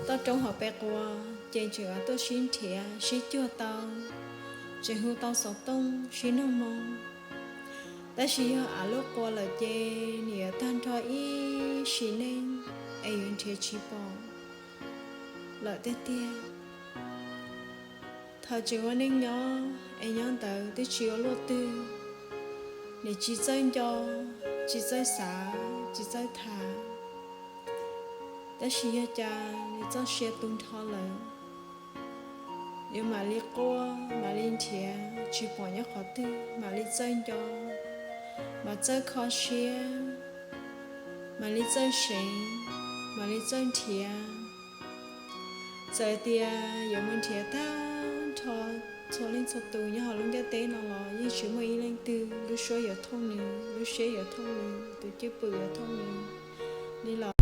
toj roob hauv pes quas ces tseem tuaj sib nrhiav sib cuag tau, tseem hu tau xov tooj sib nug moo. Tab sis yog av lub qua lawm ces nws yuav tag nrho ib sim neej es yuav nrhiav tsis pom lawm tiag tiag. Thaum tseem ua neej nyob es nyob ntawd twb tsis ua luaj twg, nws tsis txawj nco, tsis txawj xav, tsis txawj tham. Tab sis yog cas nws txoj sia tu nrho lawm, yuav mam li quaj, mam li nrhiav tsis pom nyob qhov twg, mam li txawj nco, mam txawj kho siab, mam li txawj seev, mam li txawj nrhiav. Txawm tias yuav mus nrhiav tag nrho txhua leej txhua tus nyob hauv lub ntiaj teb no los yeej tsis muaj ib leej twg lub suab yuav thooj nws, lub siab yuav thooj nws, tus cwj pwm yuav thooj nws li.